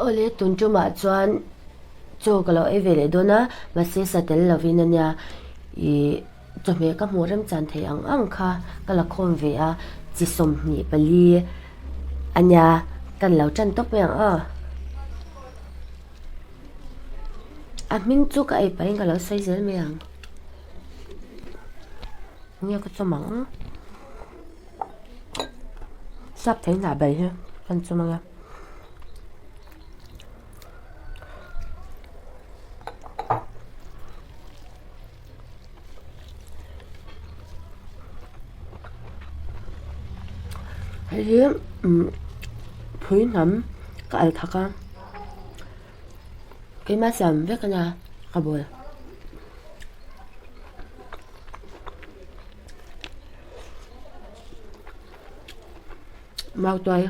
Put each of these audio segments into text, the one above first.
Awle tun tumah chuan chaw ka lo ei ve leh dawn a, mahse sa tel lovin a nia ih chawhmeh ka hmuh remchan thei ang ang kha ka la khawm ve a, chi 24 a nia kan lo tan tawp mai ang aw. A hming chu ka ei pahin ka lo sawi zel mai ang. Enge ka chawm ang? Sap thei hnah bai hi kan chawm ang a. Hei hi umm phui hnam ka al thak a keimah siam vek a nia ka bawl. Mautuai.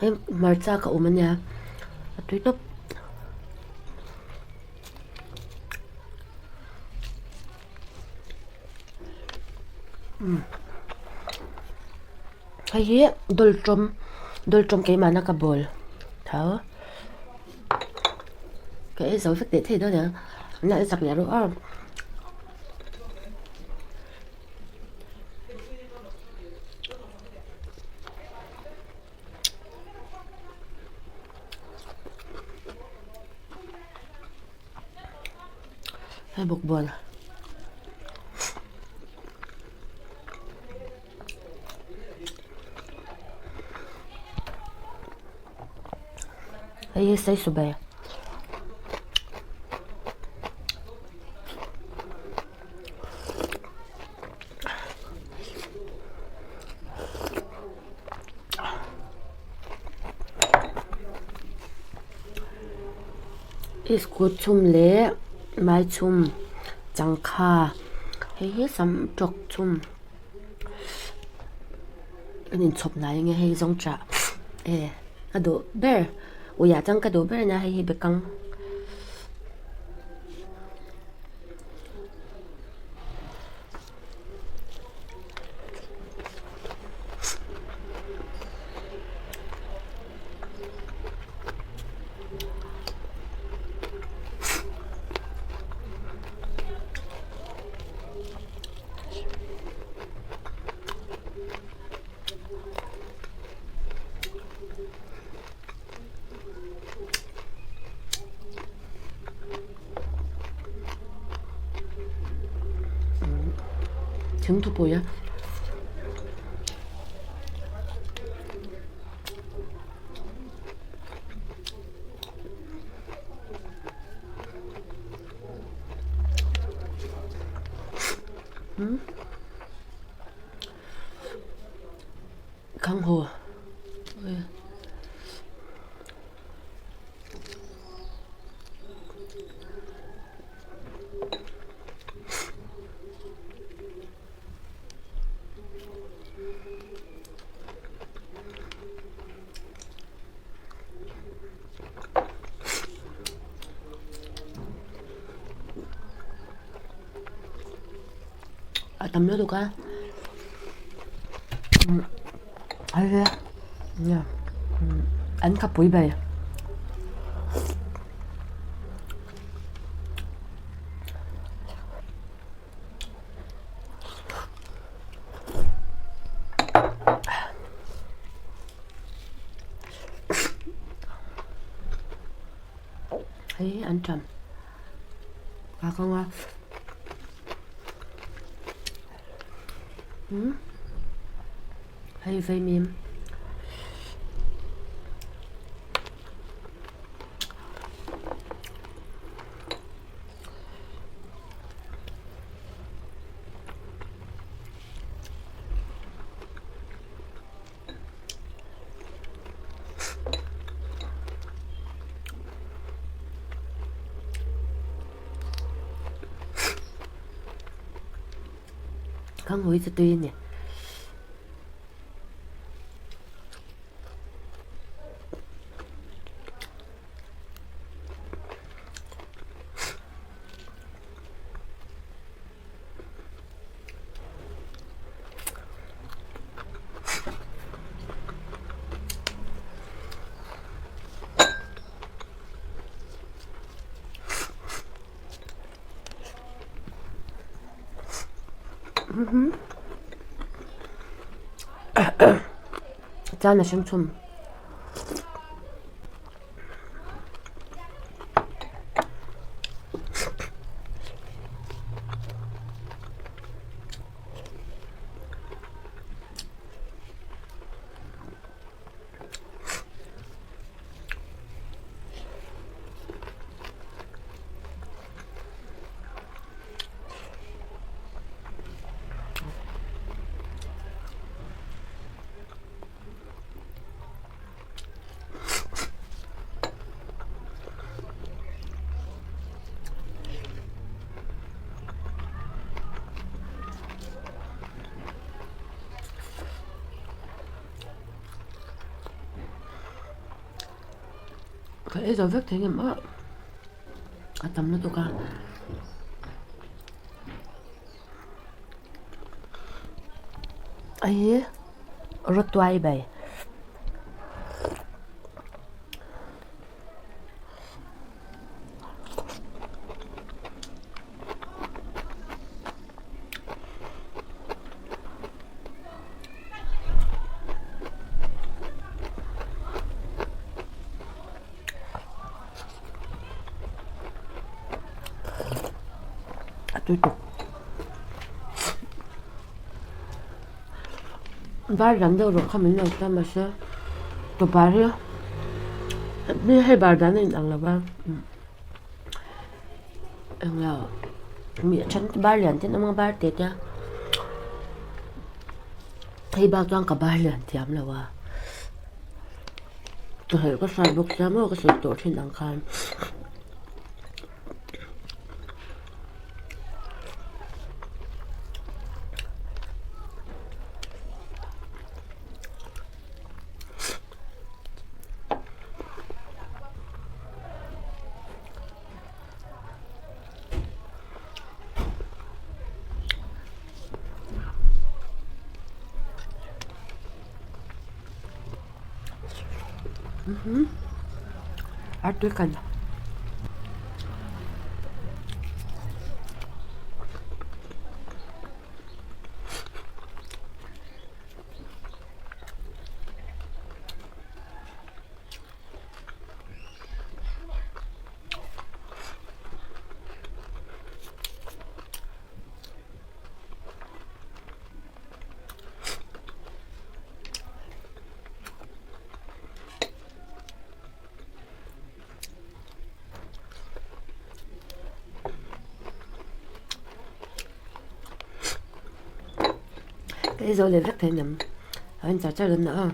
Hei hmarcha ka awm ania a tui tawp. Hei hi dawltawm dawltawm keimahna ka bawl tho ka ei zo vek teh thei dawn ang an la chak leh rawh a. Hei bawkbawn hei hi saisawbai Iskut chhum leh mai chhum changkha hei hi sam tawk chhum an inchhawp hnai enge hei zawng chah e ka duh ber uiah chuan ka duh ber a nia hei hi bekang. Thingthupui a. Khang haw. A tam lutuk a hei hi an khapui ber. Hei hi an ṭam a kawng a umm hei vaimim. Khang hawi chu tui a ni. Chuan a hring chhum. Ka ei zo vek thei ngem a a tam lutuk a. Hei hi rawtuai bai. A tui tuk. Var dan deuh rawh kha min lo ta mahse tawpah hi hei bar dan a inang lo va englo mi a then bar lian te an awm a bar te te a hei bak chuan ka bar lian thiam lo a. Ka helh ka hriat bawk sia maw ka sawi tawh thin ang khan. A tui kan. Ka ei zo leh vek thei a niam a en char char dawn a.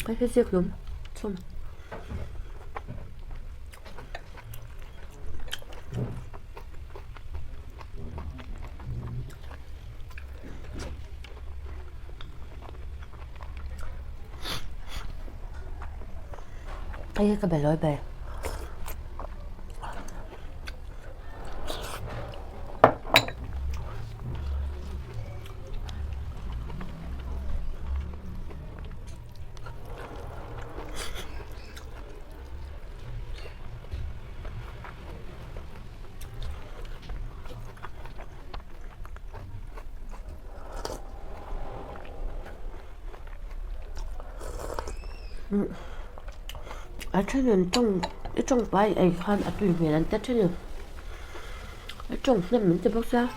Cái cái chiếc đúng chung Hei ka belawi ber. A thenin tawng i tawng pai ei khan a tui hmel an ti a thenin i tawng hnem min ti bawk sia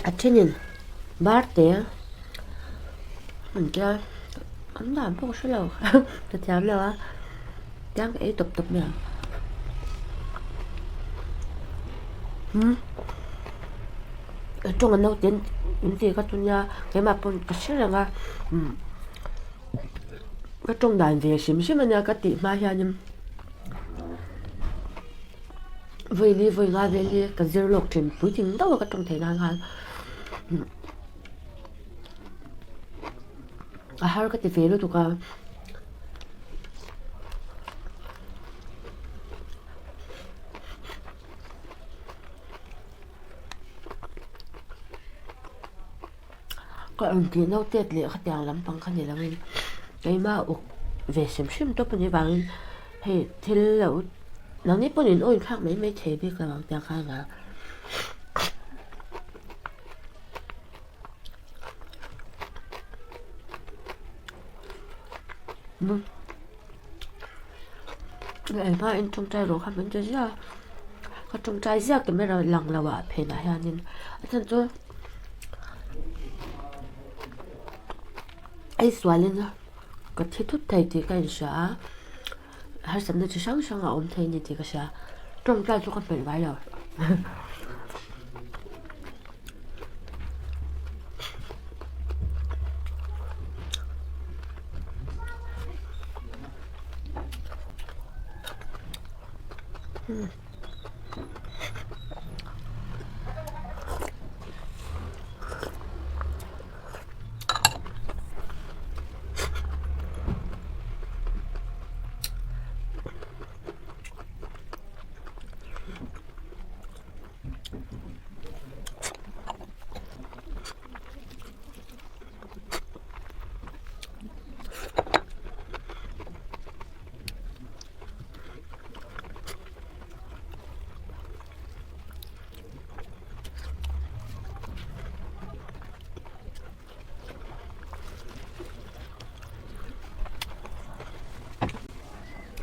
a thenin bar te an tia an dan pawh ka hre lo ka thiam lo a tiang ka ei tawp tawp mai ang umm tawng a naute an ti kha chu nia keimah pawn ka hre reng a umm ka tawng dan ve hrim hrim a nia ka tih hma hianin vawi li vawi nga vel hi ka zir lawk thin puitling deuh a ka tawng theih nan khan. A har ka ti ve lutuk a. Ka intih no tet leh khatiang lampang kha ni lovin keimah uk ve hrim hrim tawp a nih vangin hei thil lo nangni pawhin in aw inthlak mai mai thei bik lo ang tiang khan a. Engmah in tawngtai rawh kha min ti ziah a ka tawngtai ziak tih mai erawh lang lo ah phenah hianin a chhan chu ei sualin ka thi thut thei tih ka inhria a harsatna chi hrang hrang a awm thei a ni tih ka hria tawngtai chu ka hmelh ngai lo.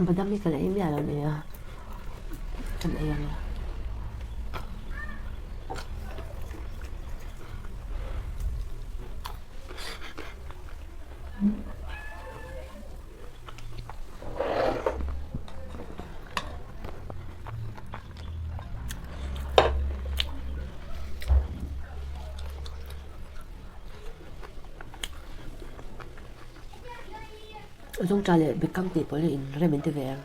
Badam hi ka la ei miah lo nia kan ei ang. Zawngṭah leh bekang tih pawh hi inrem in ti ve ang.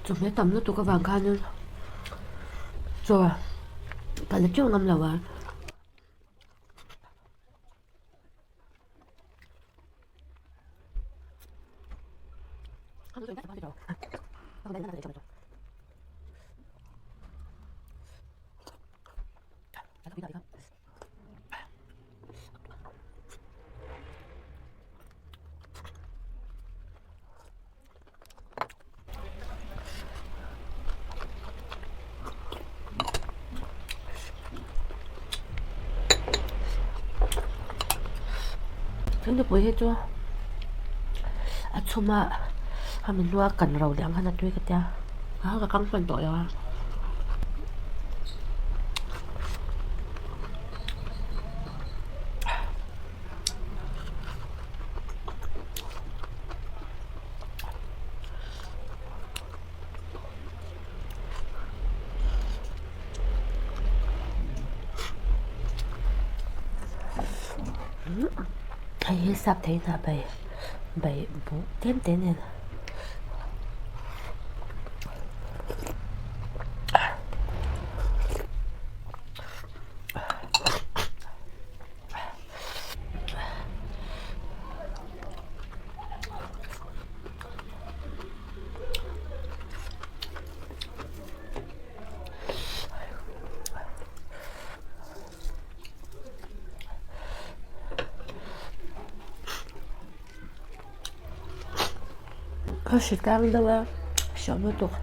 Chawhmeh tam lutuk avang khanin chaw ka la teuh ngam lo a. Thingpui hi chu a chhum a hemi hnua kan ro leh ang khan a tui ka tia a ka kang hman tawh lo a. Hei hi sap thei hnah bai bai buh tlem te nen. Ka hre tlang deuh a hriat lutuk.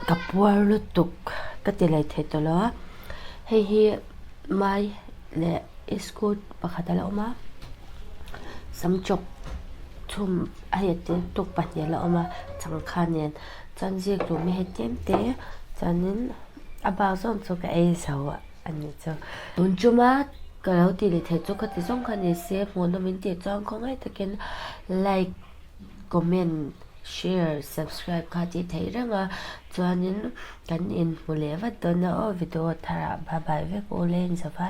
Ka puar lutuk ka ti leh thei tawh lo a, hei hi mai leh iskut pakhat a la awm a, sam chawp chhum a hei a tel tuk pahnih a la awm a changkha nen chuan zik tur mi hei tlem te chuanin a bak zawng chu ka ei zo a nih chu. Tun chuma ka lo tih leh theih chu ka ti zawng kha ni se hmuhnawm in tih chuan khawngaih takin like comment share subscribe kha tih theih reng a chuanin kan inhmu leh vat dawn a aw video tharah bye bye vek u leng zavai.